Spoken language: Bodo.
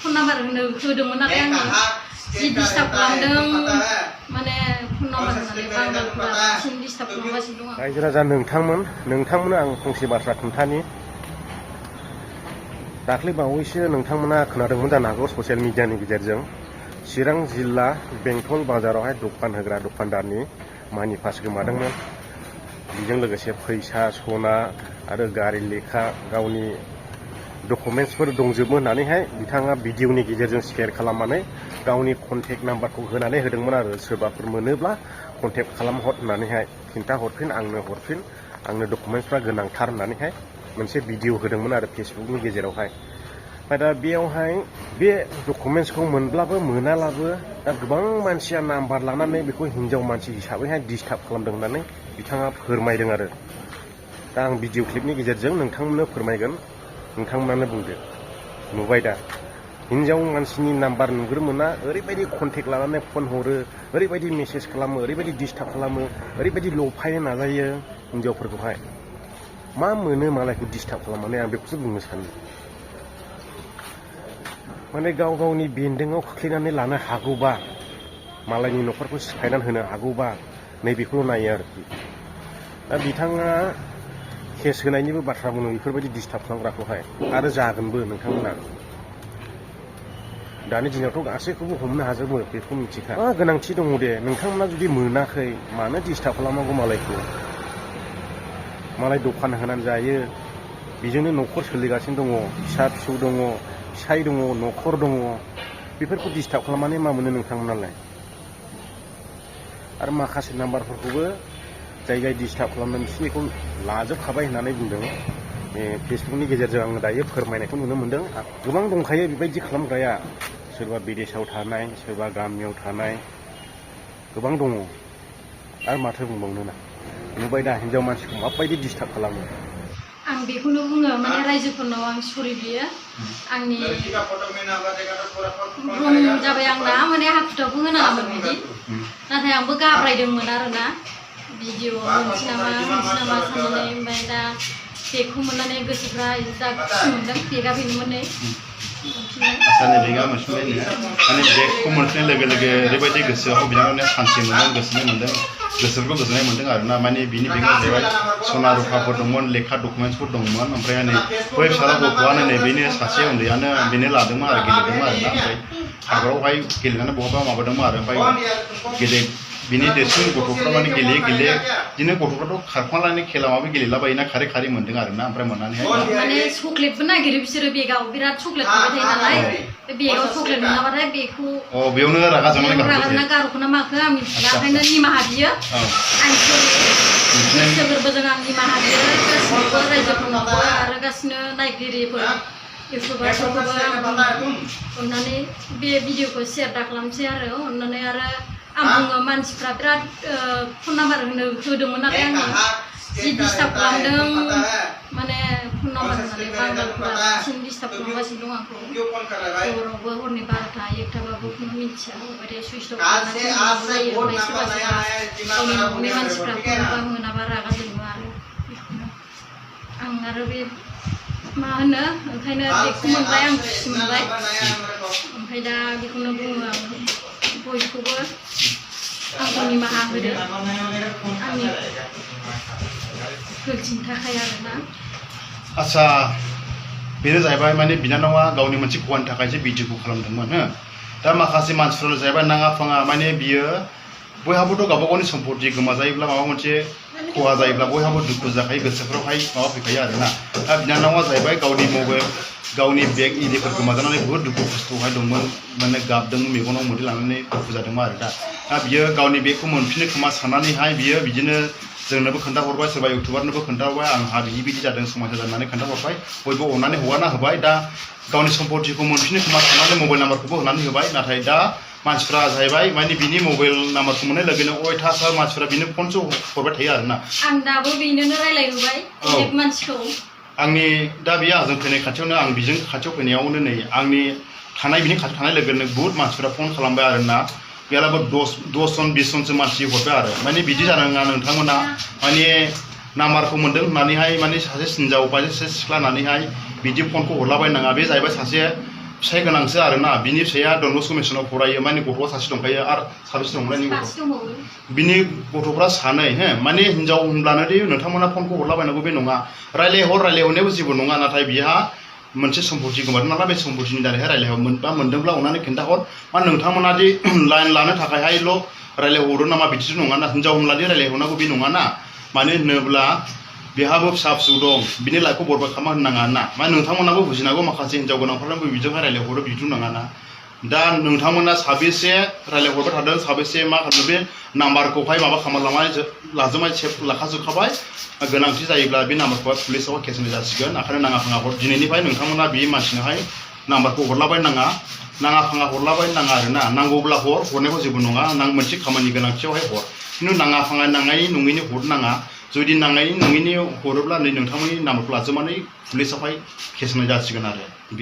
फन नाम्बार होदोंमोन नालाय आङो जि डिस्टार्ब खालामदों माने फन नाम्बार होनानै बांगालफोरा बांसिन डिस्टार्ब खालामगासिनो दं। रायजो राजा नोंथांमोननो आं फंसे बाथ्रा खोन्थानि। दाख्लै बावैसो नोंथांमोना खोनादोंमोन जानो हागौ ससियेल मिडियानि गेजेरजों चिरां जिल्ला बेंटल बाजारावहाय दखान होग्रा दखानदारनि मानि पास गोमादोंमोन। बेजों लोगोसे फैसा सना आरो गारि लेखा गावनि डकुमेन्ट्सफोर दंजोबो होननानैहाय बिथाङा भिडिअनि गेजेरजों शेयार खालामनानै गावनि कन्टेक्ट नाम्बारखौ होनानै होदोंमोन आरो सोरबाफोर मोनोब्ला कन्टेक्ट खालामहर होननानैहाय खिन्थाहरफिन आंनो डकुमेन्ट्सफ्रा गोनांथार होननानैहाय मोनसे भिडिअ होदोंमोन आरो फेसबुकनि गेजेरावहाय। ओमफ्राय दा बेयावहाय बे डकुमेन्ट्सखौ मोनब्लाबो मोनालाबो दा गोबां मानसिया नाम्बार लानानै बेखौ हिन्जाव मानसि हिसाबैहाय डिस्टार्ब खालामदों होननानै बिथाङा फोरमायदों आरो। दा आं भिडिअ क्लिपनि गेजेरजों नोंथांमोननो फोरमायगोन, नोंथांमोनानो बुंदो। नुबाय दा हिन्जाव मानसिनि नाम्बार नुग्रो मोना ओरैबायदि कन्टेक्ट लानानै फन हरो, ओरैबायदि मेसेज खालामो, ओरैबायदि डिस्टार्ब खालामो, ओरैबायदि लफायनो नाजायो हिन्जावफोरखौहाय। मा मोनो मालायखौ डिस्टार्ब खालामनानै आं बेखौसो बुंनो सानो। माने गाव गावनि बेन्दोंआव खोख्लैनानै लानो हागौबा, मालायनि न'खरखौ सिफायनानै होनो हागौबा नैबेखौल' नायो आरोखि। दा बिथाङा केस होनायनिबो बाथ्रा बुङो बेफोरबायदि डिस्टार्ब खालामग्राखौहाय, आरो जागोनबो नोंथांमोना। दानि दिनावथ' गासैखौबो हमनो हाजोबो बेखौ मिथिखा। मा गोनांथि दङ दे नोंथांमोना जुदि मोनाखै मानो डिस्टार्ब खालामनांगौ मालायखौ। मालाय दखान होनानै जायो, बेजोंनो न'खर सोलिगासिनो दङ, फिसा फिसौ दङ, फिसाय दङ, न'खर दङ, बेफोरखौ डिस्टार्ब खालामनानै मा मोनो नोंथांमोनालाय? आरो माखासे नाम्बारफोरखौबो जाय जाय डिस्टार्ब खालामदों बिसोरनिखौ लाजोबखाबाय होननानै बुंदों। बे फेसबुकनि गेजेरजों आङो दायो फोरमायनायखौ नुनो मोनदों। गोबां दंखायो बेबायदि खालामग्राया, सोरबा बिदेशआव थानाय, सोरबा गामियाव थानाय, गोबां दङ। आरो माथो बुंबावनो ना, नुबाय दा हिन्जाव मानसिखौ माबायदि डिस्टार्ब खालामो। आं बेखौनो बुङो माने रायजोफोरनाव आं सरि बियो। आंनि भुल जाबाय आंना, माने हाखु दाखु होनाङामोन बिदि। नाथाय आंबो गाब्रायदोंमोन आरोना भिडिअ होनोसै नामा साननानै। ओमफ्राय दा बेगखौ मोननानै गोसोफ्रा जा खुसि मोनदों। बेगा बेनोमोन नै आसानि बेगा मोनफिनबाय नो। माने बेगखौ मोनफिननाय लोगो लोगो ओरैबायदि गोसोआव बिनानावनो सान्थि मोनदों, गोजोननाय मोनदों, गोसोफोरखौ गोजोननाय मोनदों आरोना। माने बिनि बेगाव जाहैबाय सना रुफाफोर दंमोन, लेखा डकुमेन्ट्सफोर दंमोन। ओमफ्राय नै बै फिसाला गथ'आनो नै बेनो सासे उन्दैयानो बेनो लादोंमोन आरो गेलेदोंमोन आरोना। ओमफ्राय हाग्रायावहाय गेलेनानै बहाबा माबादोंमोन आरो। ओमफ्राय बिनि देरसिन गथ'फ्रा माने गेलेयै बिदिनो गथ'फ्राथ' खारखुमानानै खेला माबा गेलेलाबायोना, खारै मोनदों आरोना। ओमफ्राय मोननानैहाय माने चक्लेटबो नागिरो बिसोरो, बेगाव बिराद चक्लेट थाबाय थायो नालाय। बे बेगाव चक्लेट मोनाबाथाय बेखौ बेयावनो रागा जोंनानै गारहरखोना माखो आं मिथिला। ओंखायनो निमाहा बियो। आं गोसो गोरबोजों आं निमाहा बियो गासिबो रायजोफोरनावबो आरो गासिनो नायगिरिफोर इउटुबारफोरखौबो आं अननानै बे भिडिअखौ शेयार दा खालामसै आरो अननानै। आरो आं बुङो मानसिफ्रा बिराद फन नाम्बार होदोंमोन नालाय आङो जि डिस्टार्ब खालामदों, माने फन नाम्बार होनानै बांगालफोरा बांसिन डिस्टार्ब खालामगासिनो दं आंखौ। हरावबो हरनि 12टा 1टाबाबो खुनु मिथिया ओमफ्राय सुइच अफ खालामनानै जायो। ओमफ्राय सोरबा गावनि न'खरनि मानसिफ्रा फनबा मोनाबा रागा जोङो आरो। आं आरो बे मा होनो, ओंखायनो बेखौ मोनबाय आं खुसि मोनबाय। ओमफ्राय दा बेखौनो बुङो आं बयखौबो आंखौ निमाहा होदो आंनि गोरोन्थिनि थाखाय आरोना। आच्छा, बेनो जाहैबाय माने बिनानावा गावनि मोनसे खहानि थाखायसो भिडिअखौ खालामदोंमोन। दा माखासे मानसिफोरा जाहैबाय नाङा फाङा, माने बियो बयहाबोथ' गावबा गावनि सम्पति गोमाजायोब्ला माबा मोनसे खहा जायोब्ला बयहाबो दुखु जाखायो, गोसोफ्रावहाय माबा फैखायो आरोना। दा बिनानावा जाहैबाय गावनि मबाइल, गावनि बेग इरिफोर गोमाजानानै बुहुद दुखु खस्थ'हाय दंमोन, माने गाबदोंमोन, मेगनाव मोदै लानानै दुखु जादोंमोन आरो। दा बियो गावनि बेगखौ मोनफिनो खोमा साननानैहाय बियो बिदिनो जोंनोबो खोन्थाहरबाय, सोरबा इउटुबारनोबो खोन्थाहरबाय, आंहा बिदि जादों समाजा जानानै खोन्थाहरबाय, बयबो अननानै हगारना होबाय। दा गावनि सम्पतिखौ मोनफिनो खोमा साननानै मबाइल नाम्बारखौबो होनानै होबाय। नाथाय दा मानसिफ्रा जाहैबाय माने बिनि मबाइल नाम्बारखौ मोननाय लोगोनो अयथासार मानसिफ्रा बिनो फनसो हरबाय थायो आरोना। आं दाबो बेनोनो रायलायहोबाय अनेक मानसिखौ। आंनि दा बेयो आंजों फैनाय खाथियावनो, आं बेजों खाथियाव फैनायावनो नै आंनि बिनि खाथियाव थानाय लोगोनो बुहुद मानसिफ्रा फन खालामबाय आरोना। गैयालाबो 10 जन 20 जनसो मानसि हरबाय आरो। माने बिदि जानाङा नोंथांमोना, माने नाम्बारखौ मोन्दों होननानैहाय माने सासे हिनजाव बा सासे सिख्ला होननानैहाय बिदि फनखौ हरलाबायनाङा। बे जाहैबाय सासे फिसाइ गोनांसो आरोना बिनि फिसाया डन बस्क मिसनाव फरायो माने गथ'आ सासे दंखायो आरो साबेसे दंलाय नि गथ' सासे दंबावो बिनि गथ'फ्रा सानै हो माने हिनजाव होनब्लानो दि नोंथांमोना फनखौ हरलाबायनांगौ बे नङा रायलायहरनायावबो जेबो नङा नाथाय बिहा मोनसे सम्पति गोमादों नालाय बे सम्पतिनि दारैहाय मोनदोंब्ला अननानै खिन्थाहर मा नोंथांमोना दि लाइन लानो थाखायहायल' रायलायहरो नामा बिदिथ' नङा ना हिनजाव होनब्लादि रायलायहरनांगौ बे नङा ना मानो होनोब्ला बेहाबो फिसा फिसौ दं बिनि लाइफखौ बरबाद खालामना होनाङा ना मा नोंथांमोनाबो बुजिनांगौ माखासे हिनजाव गोनांफोराबो बिजोंहाय रायलायहरो बिदिथ' नङा ना दा नोंथांमोना साबेसे रायलायहरबाय थादों साबेसे मा खालामदों बे नाम्बारखौहाय माबा खालामलांनाय लाजोबबाय सेभ लाखाजोबखाबाय गोनांथि जायोब्ला बे नाम्बारखौहाय पुलिसाव केस होनाय जासिगोन ओंखायनो नाङा फाङा हर दिनैनिफ्राय नोंथांमोना बे मानसिनोहाय नाम्बारखौ हरलाबाय नाङा फाङा हरलाबाय नाङा आरोना नांगौब्ला हरनायखौ जेबो नङा मोनसे खामानि गोनांथियावहाय हर खिन्थु नाङा फाङा नाङै नङैनि हरनाङा जुदि नाङै नङैनि हरोब्ला नै नोंथांमोननि नाम्बारखौ लाजोबनानै पुलिसावहाय केस होनाय जासिगोन आरो